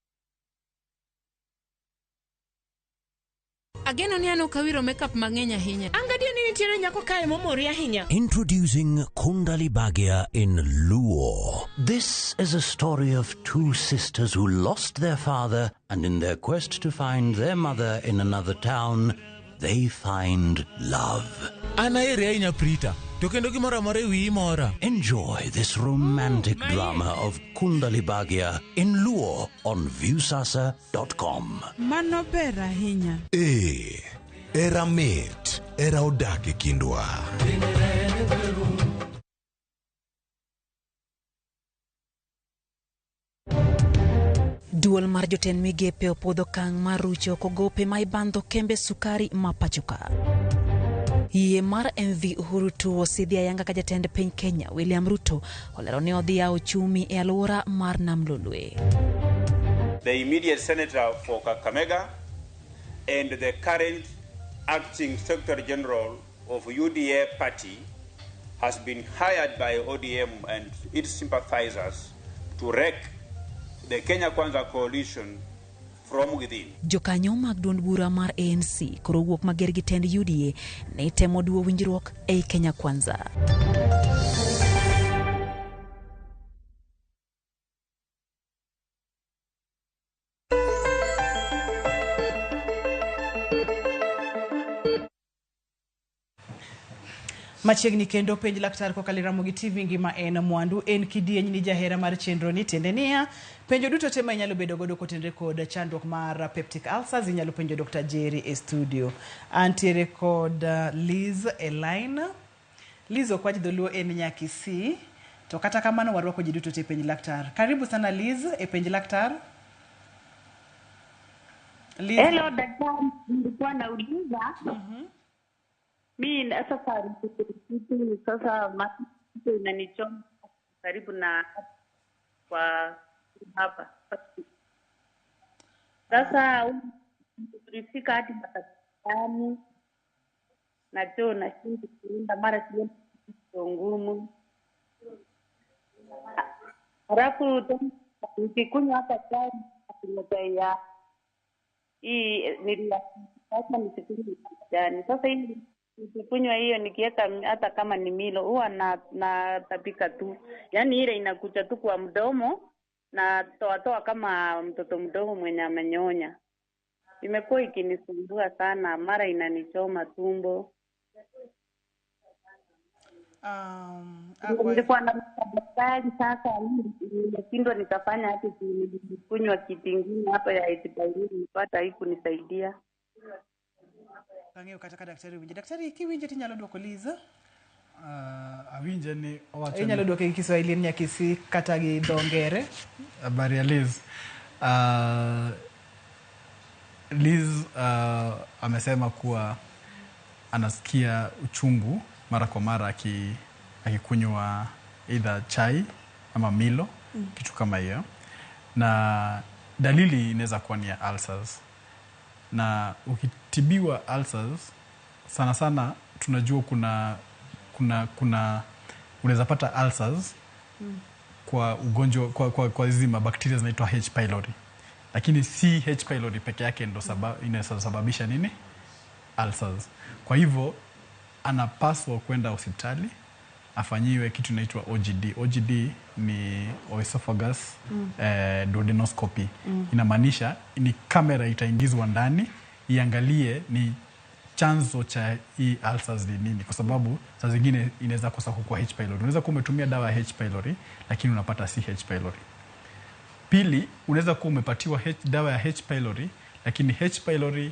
Ageno ni an ok awiro makeup mang'eny ahinya. An gadier ni nitiere nyako kae momori ahinya. Introducing Kundali Bhagya in Luo. This is a story of two sisters who lost their father, and in their quest to find their mother in another town, they find love. An aheri ahinya Prita, to kendo gimoro amora e wiyi mora. Enjoy this romantic drama of Kundali Bhagya in Luo on Viusasa.com. Mano ber ahinya. Ee, era mit, era odak e kindwa. Duol mar jotend migepe opuodho okang' mar rucho oko gope ma ibandho kembe sukari ma pacho ka. Yie mar MV Uhuru 2 osidhi ayanga ka jatend piny Kenya William Ruto olero ni odhi yawo ochumi e alwora mar Nam Lolwe. The immediate senator for Kakamega and the current acting Secretary General of UDA party has been hired by ODM and its sympathizers to wreck the Kenya Kwanza coalition from within. Jokanyo mag duond bura mar ANC koro wuok mager gi tend UDA ne temo duo winjruok ei Kenya Kwanza. Machiegni kendo penj laktar kokalo e Ramogi TV ngima en mwandu en kidieny ni jahera mar chenro ni tiende niya penjo duto te ma inyalo bedo godo kotenre kod chandruok mar peptic ulcers inyalo penjo Dr. Jerry e studio. Antiere kod Liz e line. Liz ok wach dholuo en Nyakisii to kata kamano warwako ji duto te e penj laktar. Karibu sana Liz e penj laktar. Liz. Hello daktari, nilikuwa nauliza mi sasa macho inanichoma karibu na kwa hapa. Sasa tulifika hadi makanisani na choo nashindwa kuenda, mara sioni ngumu. Halafu tena nikikunywa hata chai chai ya hii nilila sasa nisikunywe majani. Sasa hii Nikikunywa hiyo nikiweka hata kama ni milo huwa na natapika tu, yaani ile inakuja tu kwa mdomo na toa toa kama mtoto mdogo mwenye amenyonya. Imekuwa ikinisumbua sana, mara inanichoma tumbo. Nilikuwa na daktari sasa, nimeshindwa nitafanya hati, nilikunywa kitu ingine hapa ya antibiotic nipata haikunisaidia. Ang'eyo kata ka daktari winje. Daktari kiwinje tinyalo duoko Liz? Awinje ni owacho Inyalo duoke gi Kiswahili en nyakisi kata gi dho ngere. Habari ya Liz. Liz amesema kuwa anasikia uchungu mara kwa mara akikunywa either chai ama milo, kitu kama hiyo, na dalili inaweza kuwa ni ya ulcers. Na ukitibiwa ulcers sana sana tunajua kuna unaweza pata ulcers kwa ugonjwa kwa hizi mabakteria zinaitwa H pylori, lakini si H pylori peke yake ndo inaweza sababisha nini ulcers. Kwa hivyo anapaswa kwenda hospitali afanyiwe kitu inaitwa OGD. OGD ni oesophagus duodenoscopy. Inamaanisha ni kamera itaingizwa ndani iangalie ni chanzo cha hii ulcers ni nini, kwa sababu saa zingine inaweza kosa kukua H pylori. Unaweza kuwa umetumia dawa ya H pylori lakini unapata si H pylori. Pili, unaweza kuwa umepatiwa dawa ya H pylori lakini H pylori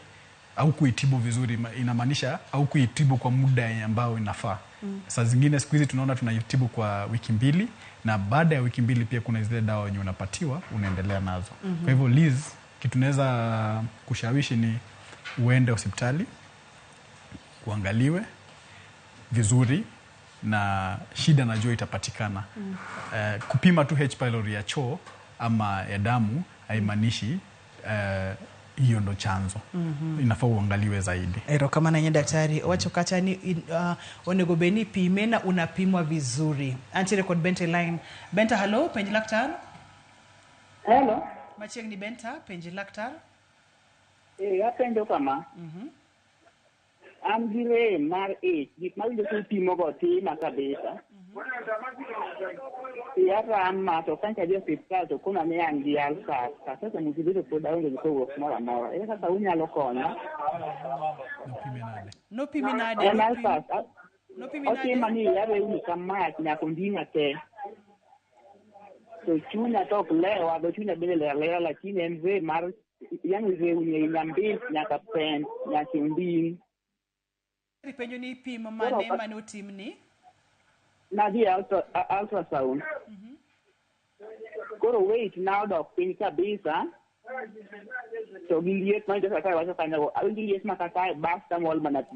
au kuitibu vizuri, inamaanisha au kuitibu kwa muda ambao inafaa. Saa zingine siku hizi tunaona tunaitibu kwa wiki 2, na baada ya wiki 2 pia kuna zile dawa yenye unapatiwa unaendelea nazo. Kwa hivyo Liz, kitu naweza kushawishi ni uende hospitali kuangaliwe vizuri na shida najua itapatikana. Kupima tu H pylori ya choo ama ya damu haimaanishi hiyo ndo chanzo. Inafaa uangaliwe zaidi. Erokamano ahinya daktari. Owacho kacha ni onego bed ni pime na unapimwa vizuri. Antiere kod Benta e line. Benta, hello, penj laktar. Hello. Machiegni Benta, penj laktar. Apenjo kama. An gi rem mar ich, gik mawinjo kipimogo tima kabisa. Iya rama to kancha adhi e osiptal to kona ni an gi ulcers. Sasa nikidhi pod aonge gi pogruok moro amora. Ere kaka unyalo konya? Nopimi nade? En ulcers. Nopimi nade? Otima ni iya rewni ka mach nyaka onding'a te. To chunya to ok lewa, dho chunya bende ler alera, lakini en rem mar yani rewni ei nyambich nyaka pen nyaka onding'. Penjo ni pimo mane mane otimni? Nadhi ultrasound. Koro weight na odok piny kabisa. To gi liet ma kaka wacho kanyo, awinjo liet ma kaka bas tamol mana pi.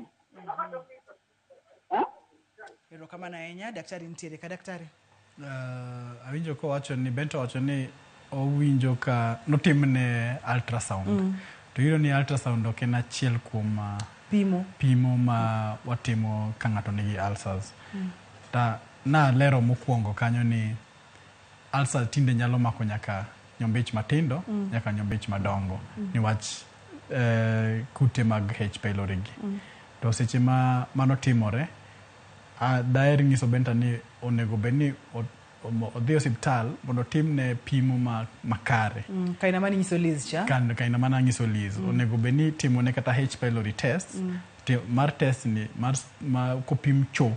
Erokamano ahinya daktari nitiere ka daktari. Awinjo kowacho ni Bento wacho ni owinjo ka notimne ultrasound. To iyudo ni ultrasound ok en achiel kuom pimo ma watimo ka ng'ato nigi ulcers. Ta na lero mokwongo kanyo ni ulcer tinde nyalo mako nyaka nyombich matindo, nyaka nyombich madongo, niwach kute mag H pylori gi. To seche ma mano timore, daher nyiso Benta ni onego bed ni odhi osiptal mondo otimne pimo makare. Kaina mane nyiso Liz cha? Kaina mane nyiso Liz. Onego bed ni timone kata H pylori test. Mar test ni mar kopim cho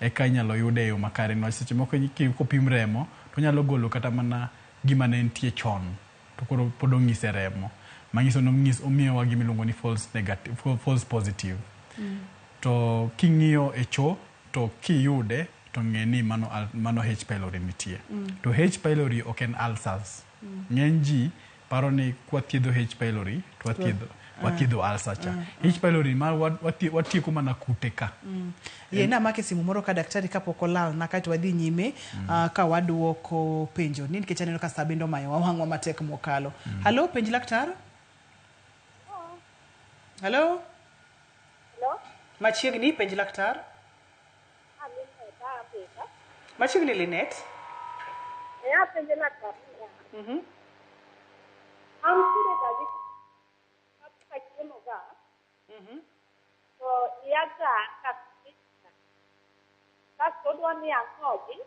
eka inyalo yude e yo makare. Niwach seche moko kopim remo to onyalo golo kata mana gima ne nitie chon to koro pod ong'ise remo. Manyiso ni omiyowa gima iluongo ni false negative, false positive. To king'iyo e cho to kiyude to ng'e ni mano H pylori nitie. To H pylori ok en ulcers. Ng'eny ji paro ni kwathiedho H pylori to wathiedho ulcer cha. H pylori ma watieko mana kute ka. Yie namake simu moro ka daktari kapok olal na kaeto wadhi nyime ka waduoko penjo ni nikech aneno ka sa bende omayowa wang'wa matek mokalo. Hello, penj laktar. Hello. Hello. Machiegni, penj laktar. Machiegni Linet. Apenjo laktar. An kinde ka chiemo ga. To iya ga kabisa. Kasto odwa ni ang'ogi.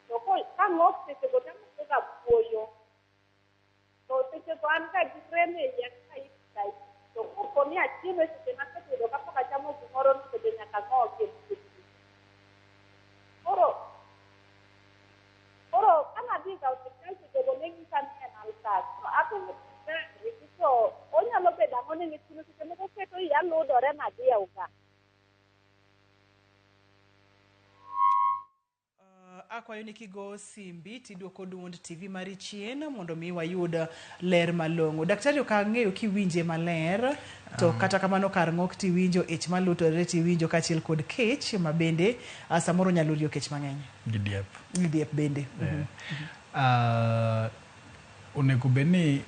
To kang'ok sechego tamako ga buoyo. To sechego an ga gi rem e iya ka ika. To kopo ni achiemo e seche masetedo kapok achamo gimoro no to be nyaka ang'ogi. Koro kanadhi ga osiptal sechego ne nyisa ni en ulcers. To apenjo daktari to onyalo bedo ang'o ni nikech seche moko keto iya ludore madiew ga. Akwayo ni kigo simbi tiduoko duond TV mari chien mondo mi wayud ler malong'o. Daktari ok ang'eyo kiwinje maler to kata kamano kar ng'ok tiwinjo ich malutore tiwinjo kaachiel kod kech ma bende samoro nyalo riyo kech mang'eny. Gi diep. Gi diep bende. Onego bed ni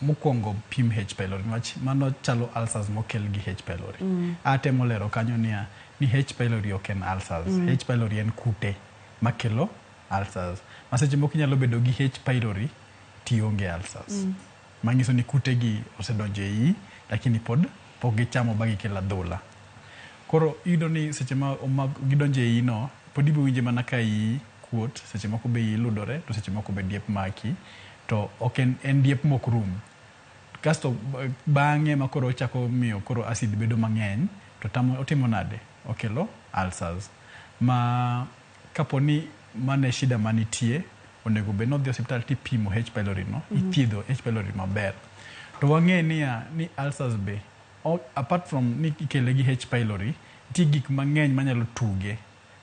mokwongo pim H pylori niwach mano chalo ulcers mokel gi H pylori. Atemo lero kanyo niya ni H pylori ok en ulcers. H pylori en kute makelo ulcers. Ma seche moko inyalo bedo gi H pylori tionge ulcers. Manyiso ni kute gi osedonjo e iyi lakini pod pok gichamo ba gikelo adhola. Koro iyudo ni seche ma gidonjo e iyi no pod ibiro winjo mana ka iyi kuot, seche moko be iyi ludore to seche moko be diep maki to ok en diep mok rum. Kasto bang'e ma koro ochako miyo koro acid bedo mang'eny to otimo nade? Okelo ulcers. Ma kapo ni mano e shida manitie, onego bed ni odhi osiptal tipimo H pylori no, ithiedho H pylori maber. To wang'e niya ni ulcers be apart from ni ikele gi H pylori, nitie gik mang'eny manyalo tuge.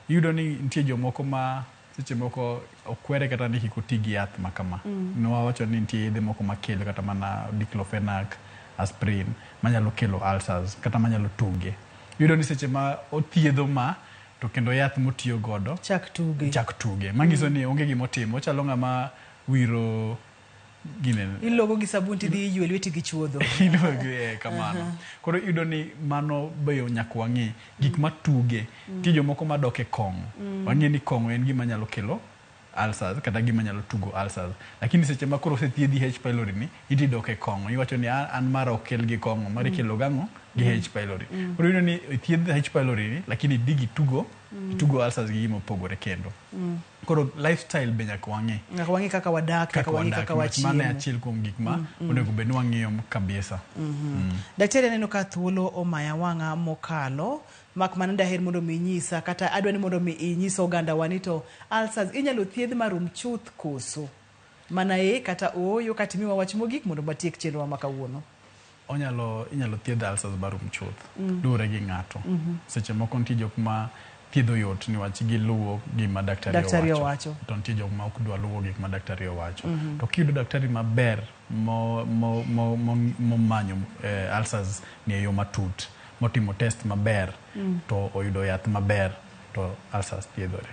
Iyudo ni nitie jomoko ma seche moko okwere kata ni kik oti gi yath ma kama. Nwawacho ni nitie yedhe moko makelo kata mana diclofenac, aspirin manyalo kelo ulcers kata manyalo tuge. Iyudo ni seche ma othiedho ma to kendo yath motiyo godo chak tuge. Manyiso ni onge gimotimo, ochalo ng'ama wiro gine ilogo gi sabun tidhi iywe lweti gi chuodho. Ilogo kamano. Koro iyudo ni mano be nyaka wang'i gik matuge. Nitie jomoko madok e kong'o. Wang'e ni kong'o en gima nyalo kelo ulcers kata gima nyalo tugo ulcers. Lakini seche ma koro osethiedhi H pylori ni, idhi dok e kong'o. Iwacho ni an mara ok kel gi kong'o, mara ikelo gang'o? Gi H pylori. Koro iyudo ni thiedh H pylori ni, lakini idhi gi tugo, tugo ulcers gi gima opogore kendo. Koro lifestyle be nyaka wang'i. Nyaka wang'i kaka wadak, nyaka wang'i kaka wachiemo. Mano e achiel kuom gik ma onego bed ni wang'iyo kabisa. Daktari aneno ka thuolo omaya wang'a mokalo, mak mana daher mondo mi inyisa kata adwa ni mondo mi inyis oganda wa ni to ulcers inyalo thiedh marum chuth koso? Mana ee kata ooyo kata imiwa wach mogik mondo watiek chenro ma kawuono. Inyalo thiedh ulcers marum chuth. Luwore gi ng'ato. Seche moko nitie jok ma thiedho yot niwach giluwo gima daktari owacho. To nitie jok ma ok dwa luwo gik ma daktari owacho. To kiyudo daktari maber momanyo ulcers ni e yo matut, motimo test maber, to oyudo yath maber, to ulcers thiedhore.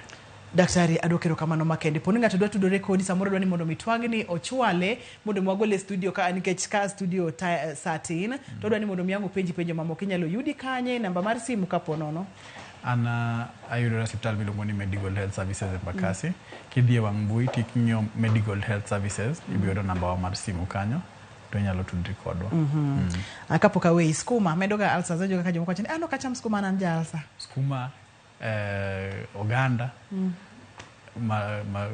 Daktari, adwoko erokamano makende. Poni ng'ato dwa tudore kodi, samoro dwa ni mondo mi twagni ochwale mondo mi wagole e studio ka nikech ka studio saa tin, to odwa ni mondo mi ang' openji penjo mamoko. Inyalo yudi kanye, namba mar simu kapo nono? An ayudora e osiptal miluongo ni Medical Health Services Embakasi. Kidhi e wang' mbui tiking'iyo Medical Health Services, ibiro yudo namba wa mar simu kanyo, to inyalo tudri kodwa. Kapok aweyi, skuma medo ga ulcers. Awinjo kaka jomoko wacho ni an ok acham skuma, an ja ulcer. Skuma, oganda,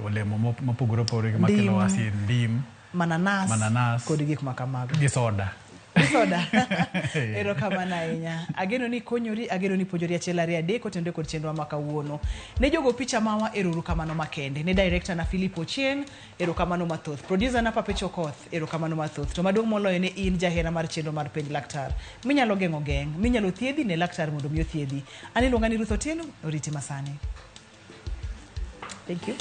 olemo mopogore opogore makelo acid, ndim, mananas, kod gik ma kamago. Gi soda. Soda. Erokamano ahinya. Ageno ni konyori, ageno ni puonjori achiel ariyo adek otenore kod chenro ma kawuono. Ne jogo picha mawa erokamano makende. Ne director na Philip Ochieng, erokamano mathoth. Producer na Papecho Okoth, erokamano mathoth. To maduong' moloyo ne in jahera mar chenro mar Penj Laktar. Minyalo geng'o geng', minyalo thiedhi ne laktar mondo mi othiedhi. An iluonga ni Ruth Otieno, oriti masani. Thank you.